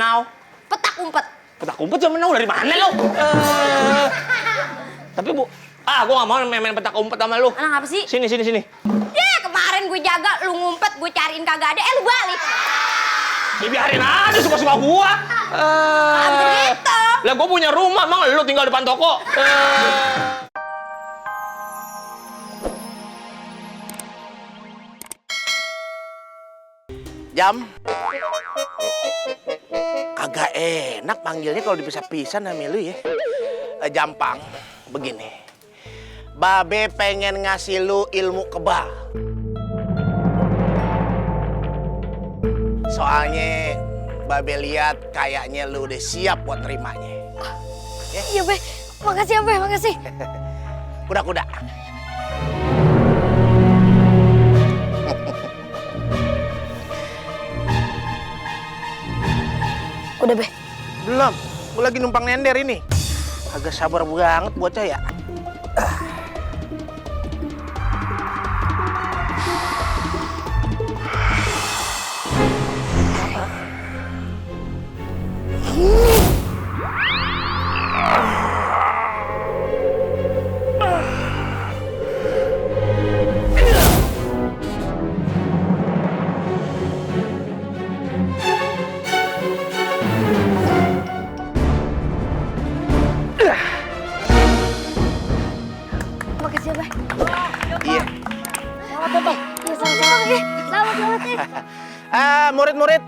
now? Petak umpet. Petak umpet zaman now dari mana lo? Tapi Bu, gue gak mau main petak umpet sama lu. Anak apa sih? Sini. Ya kemarin gue jaga, lu ngumpet, gue cariin kagak ada, lu balik. Ya biarin aja suka-suka gua. Abis gitu. Lah gua punya rumah, emang lu tinggal depan toko. Jam. Kagak enak panggilnya kalau dipisah-pisah nama lu ya. Jampang, begini. Babe pengen ngasih lu ilmu kebal. Soalnya Babe lihat kayaknya lu udah siap buat nerimanya. Ya? Iya, Be. Makasih ya, Be. Makasih. Kuda-kuda. Udah, Be. Belum. Gue lagi numpang nender ini. Agak sabar banget bocah ya. Makasih ya, Be. Iya. Selamat ya, Be. Iya, selamat ya. Selamat ya. Murid-murid.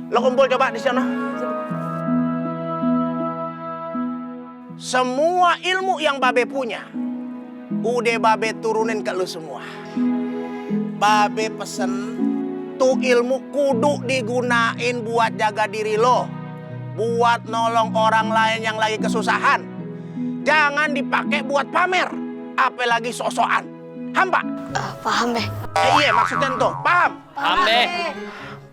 Lo kumpul coba di sana. Semua ilmu yang Babe punya, udah Babe turunin ke lu semua. Babe pesen, tuh ilmu kudu digunain buat jaga diri lo. Buat nolong orang lain yang lagi kesusahan. Jangan dipakai buat pamer, apalagi sok-sokan. Hamba? Paham, Be. Iya maksudnya tuh, paham? Paham deh.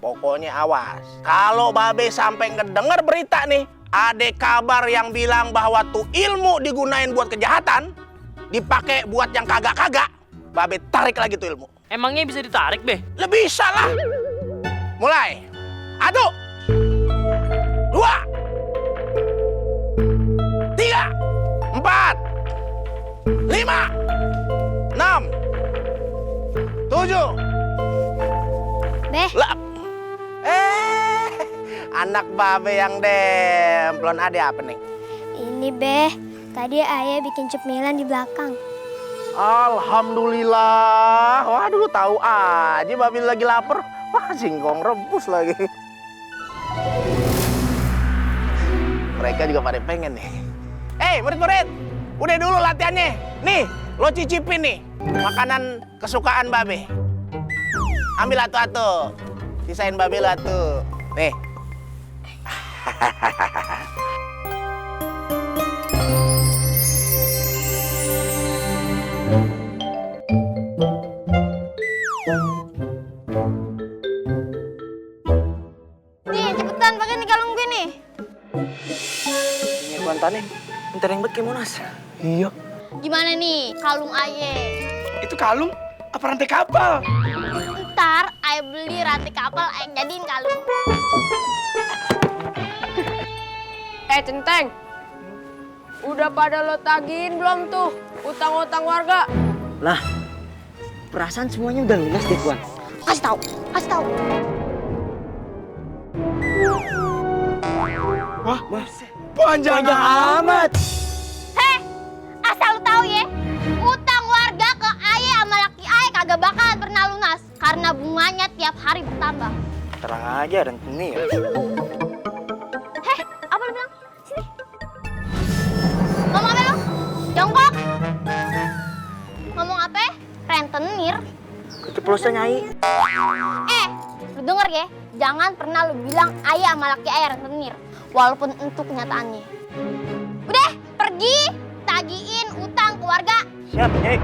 Pokoknya awas. Kalau Babe sampai ngedenger berita nih, ada kabar yang bilang bahwa tuh ilmu digunain buat kejahatan, dipakai buat yang kagak-kagak, Babe tarik lagi tuh ilmu. Emangnya bisa ditarik, Be? Lebih bisa lah. Mulai. 1, 2, 3, 4, 5, 6, 7. Be. Lah. Anak Babe yang demplon ada apa nih? Ini, Be. Tadi ayah bikin cemilan di belakang. Alhamdulillah. Waduh, tahu aja Babe lagi lapar. Wah, singkong rebus lagi. Mereka juga pada pengen nih. Murid-murid. Udah dulu latihannya. Nih, lo cicipin nih makanan kesukaan Babe. Ambil atu-atu. Sisain Babe lo atu. Nih. Nih, cepetan pakai nih kalung gue nih. Ini kuantannya. Bentar yang bet Monas. Iya. Gimana nih kalung ayah? Itu kalung apa rantai kapal? Ntar ayah beli rantai kapal, ayah jadiin kalung. Centeng, udah pada lo tagihin belum tuh utang-utang warga? Lah, perasaan semuanya udah lunas deh, Tuan. Kasih tahu. Wah, panjang amat. Heh, asal lu tahu ya, utang warga ke ayah sama laki ayah kagak bakalan pernah lunas karena bunganya tiap hari bertambah. Terang aja rentenir. Heh, apa lu bilang? Sini. Ngomong apa lu? Jongkok. Ngomong apa? Rentenir. Keceplosan, Nyai. Lu denger ya, jangan pernah lu bilang ayah sama laki ayah rentenir, walaupun itu kenyataannya. Udah, pergi, tagiin utang ke warga. Siap, Nyai.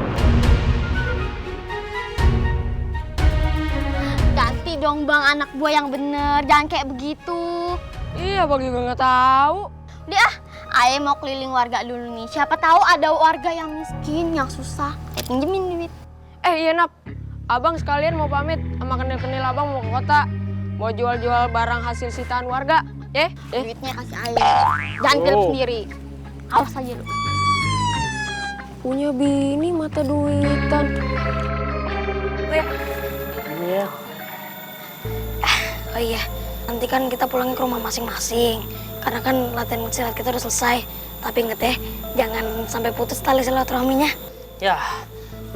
Ganti dong bang anak buah yang bener, jangan kayak begitu. Iya, bagi gue nggak tahu. Udah, ayah mau keliling warga dulu nih. Siapa tahu ada warga yang miskin, yang susah. Pinjemin duit. Iya, Nap. Abang sekalian mau pamit sama kenil-kenil abang mau ke kota. mau jual-jual barang hasil sitaan warga. Duitnya kasih ayah. Jangan kelip sendiri. Awas aja lu. Punya bini mata duitan. Iya. Oh iya, nanti kan kita pulangnya ke rumah masing-masing. Karena kan latihan silat kita udah selesai. Tapi inget ya, jangan sampai putus tali silaturahminya. Ya,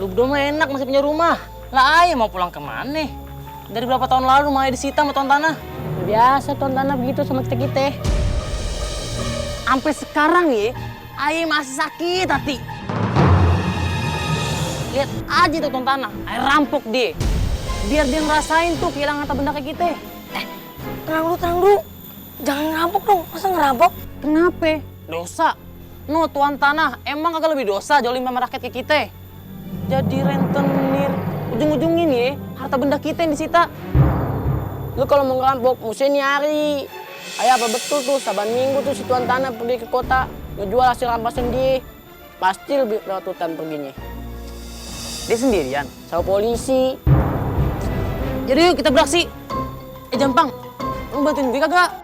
lu berdua mah enak masih punya rumah. Lah ayah mau pulang kemana? Dari berapa tahun lalu rumah ayah disita sama tuan tanah? Biasa tuan tanah begitu sama kita-kita. Sampai sekarang ya, ayah masih sakit hati. Lihat aja tuh tuan tanah, ayah rampok dia. Biar dia ngerasain tuh kehilangan harta benda kayak kita. Tenang dulu. Jangan ngerampok dong, masa ngerampok? Kenapa? Dosa. No, tuan tanah, emang kagak lebih dosa jolim sama rakyat kayak kita? Jadi rentenir, ujung-ujungin ya, harta benda kita yang disita. Lu kalau mau ngerampok, mesti nyari. Ayah apa betul tuh, saban minggu tuh si tuan tanah pergi ke kota, ngejual hasil rampasan dia. Pasti lebih lewat hutan perginya. Dia sendirian. Sama polisi. Jadi yuk kita beraksi. Jampang, lu bantuin gue kagak?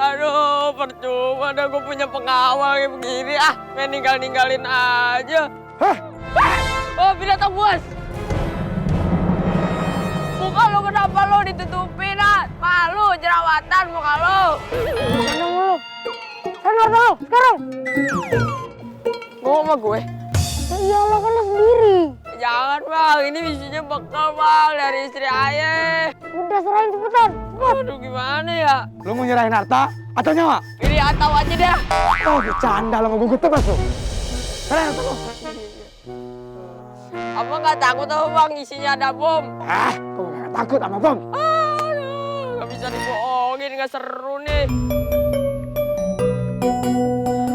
Aduh, percuma dah gue punya pengawal kayak begini. Main ninggalin aja. Hah? Oh, binatang buas. Muka lo kenapa lo ditutupin, Malu, jerawatan muka lo. Sana sekarang. Ngomong sama gue? Ya Allah, kan lo sendiri. Jangan, Bang. Ini isinya bekal, Bang, dari istri ayah. Udah serahin cepetan. Aduh, gimana ya? Lu mau nyerahin harta atau nyawa? Ini atau aja dah. Oh, bercanda lo mau gugut tebas lu. Serahin harta lu. Apa nggak takut apa, Bang? Isinya ada bom. Kok nggak takut sama bom? Aduh, nggak bisa dibohongin, nggak seru nih.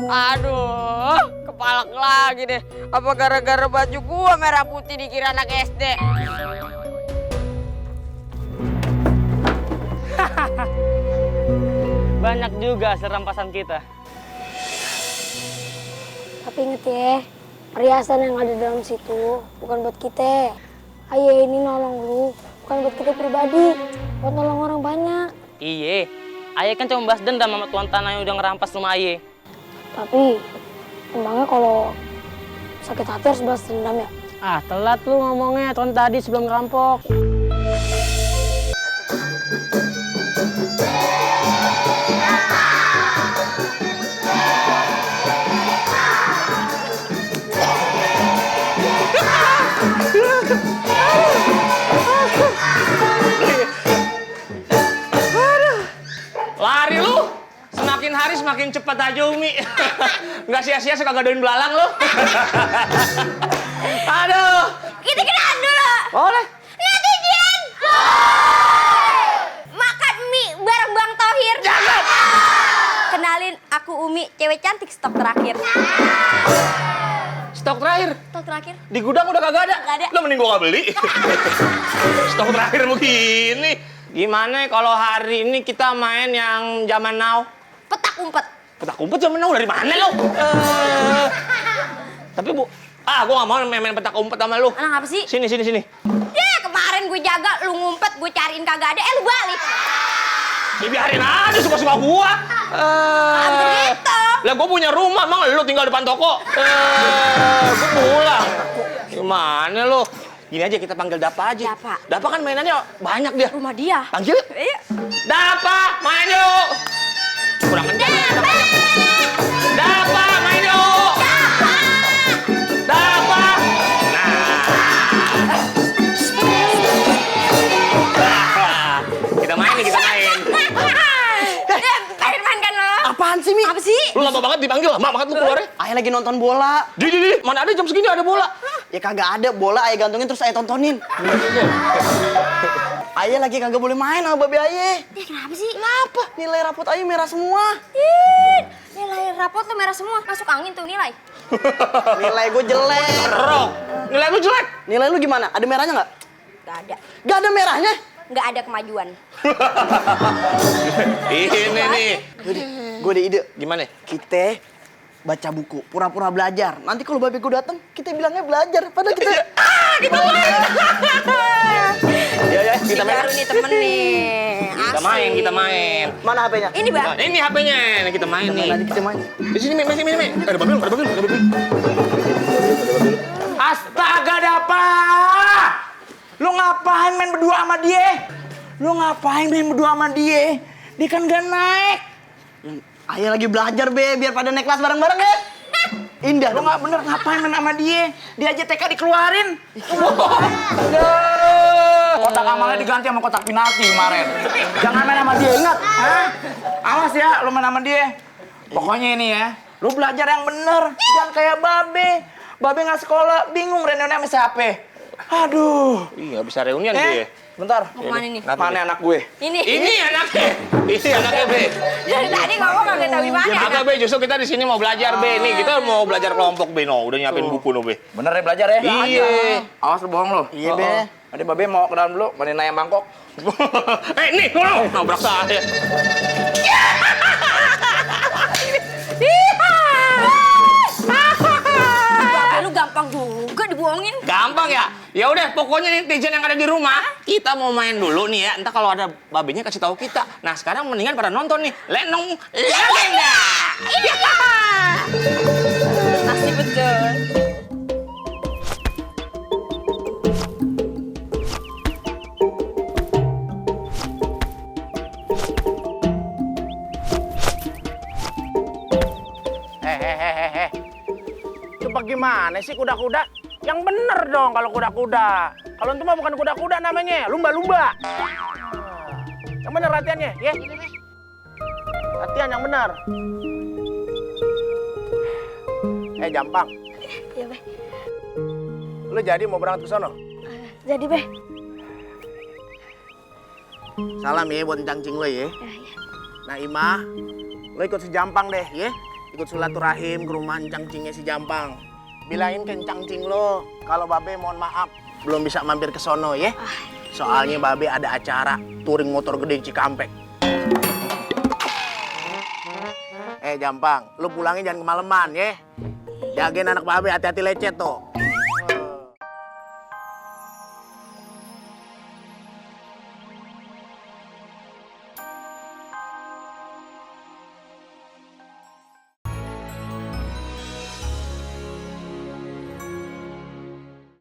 Aduh, kepalak lagi deh. Apa gara-gara baju gua merah putih dikira anak SD? Banyak juga serampasan kita. Tapi inget ya, perhiasan yang ada dalam situ bukan buat kita. Ayah ini nolong lu, bukan buat kita pribadi, buat nolong orang banyak. Iye, ayah kan cuma bahas dendam sama tuan tanah yang udah ngerampas rumah ayah. Tapi emangnya kalau sakit hati harus balas dendam ya? Telat lu ngomongnya tahun tadi sebelum ngerampok. Lari lu. Semakin hari semakin cepat aja, Umi. Nggak sia-sia suka gadoin belalang lu. Aduh. Kita kenalan dulu. Boleh. Netizen. Makan mie bareng Bang Thohir. Jangan. Kenalin, aku Umi, cewek cantik stok terakhir. Stok terakhir. Stok terakhir? Di gudang udah kagak ada. Nggak ada. Lo mending gua nggak beli. Stok terakhir begini. Gimana kalau hari ini kita main yang zaman now? Petak umpet. Petak umpet zaman now dari mana lo? Tapi Bu, gua nggak mau main petak umpet sama lu. Anak apa sih? Sini. Ya, kemarin gue jaga, lu ngumpet, gue cariin kagak ada, lu balik. Ya biarin aja suka-suka gua. Gitu. Lah gua punya rumah, emang lu tinggal depan toko. Gua pulang. Gimana lu? Gini aja kita panggil Dapa aja. Dapa. Dapa kan mainannya banyak dia. Rumah dia. Panggil. Iya. Dapa, main yuk. Kurang kencang. Dapa, main yuk. Dapa. Nah. Kita main nih, kita main. Main kan lo? Apaan sih, Mi? Apa sih? Lu lama banget dipanggil, lama banget lu keluarnya. Ayah lagi nonton bola. Di, mana ada jam segini ada bola. Ya kagak ada bola, ayah gantungin terus ayah tontonin. Ayah lagi kagak boleh main sama babe ayah. Ya kenapa sih? Kenapa? Nilai rapot ayah merah semua. Nilai rapot tuh merah semua, masuk angin tuh nilai. Nilai gue jelek. Rok, nilai lu jelek. Nilai lu gimana? Ada merahnya nggak? Gak ada. Gak ada merahnya? Gak ada kemajuan. Ini nih. Gue ada ide. Gimana? Kita baca buku, pura-pura belajar. Nanti kalau babe gue datang, kita bilangnya belajar. Padahal kita... Ya, kita main. Baru nih temen nih. Kita main. Mana HP-nya? Ini bang. Nah, ini HP-nya, nih kita main nih. Nanti kita main. Di sini, Mi. Ada babil. Astaga, Dapa! Lu ngapain main berdua sama dia? Dia kan gak naik. Ayo lagi belajar, Be. Biar pada naik kelas bareng-bareng, ya. Indah. Lu nggak bener ngapain main sama dia? Dia aja TK dikeluarin. Kotak amalnya diganti sama kotak penalti kemarin. Jangan main sama dia, ingat? Hah? Awas ya, lu main sama dia. Pokoknya ini ya, lu belajar yang bener. Jangan kayak Babe. Babe nggak sekolah, bingung reuniannya sama siapa. Aduh. Iya, bisa reunian dia. Bentar. Mau kemana nih? Mana anak gue? Ini. Ini anaknya. Ini anaknya, Be. Dari tadi ngomong kagak tahu di mana. Agak, Be. Justru kita di sini mau belajar, Be. Nih, kita mau belajar kelompok, Be. No, udah nyiapin buku, no, Be. Bener ya belajar ya? Iya. Awas lu bohong lu. Iya, Be. Tadi Babe mau ke dalam dulu, banding ayam Bangkok. Nih, no. Nabrak saya. Bapak lu gampang juga dibohongin. Gampang ya? Ya udah, pokoknya nih netizen yang ada di rumah, kita mau main dulu nih ya. Entah kalau ada babenya kasih tahu kita. Nah, sekarang mendingan pada nonton nih. Lenong Legenda. Iya. Asli betul. Hehehehe. Itu bagaimana sih kuda-kuda? Yang bener dong kalau kuda-kuda. Kalau itu mah bukan kuda-kuda namanya, lumba-lumba. Yang bener latihannya, ya? Latihan yang bener. Jampang. Iya, Be. Lu jadi mau berangkat ke sono? Jadi, Be. Salam ya buat cangcing lo ya. Nah, Imah, lo ikut si Jampang deh, ya. Ikut silaturahim ke rumah cangcingnya si Jampang. Bilangin ke cangcing lo, kalau Babe mohon maaf belum bisa mampir ke sono ya. Soalnya Babe ada acara touring motor gede Cikampek. Jampang, lo pulangnya jangan kemalaman ya. Jagain anak Babe, hati-hati lecet tuh.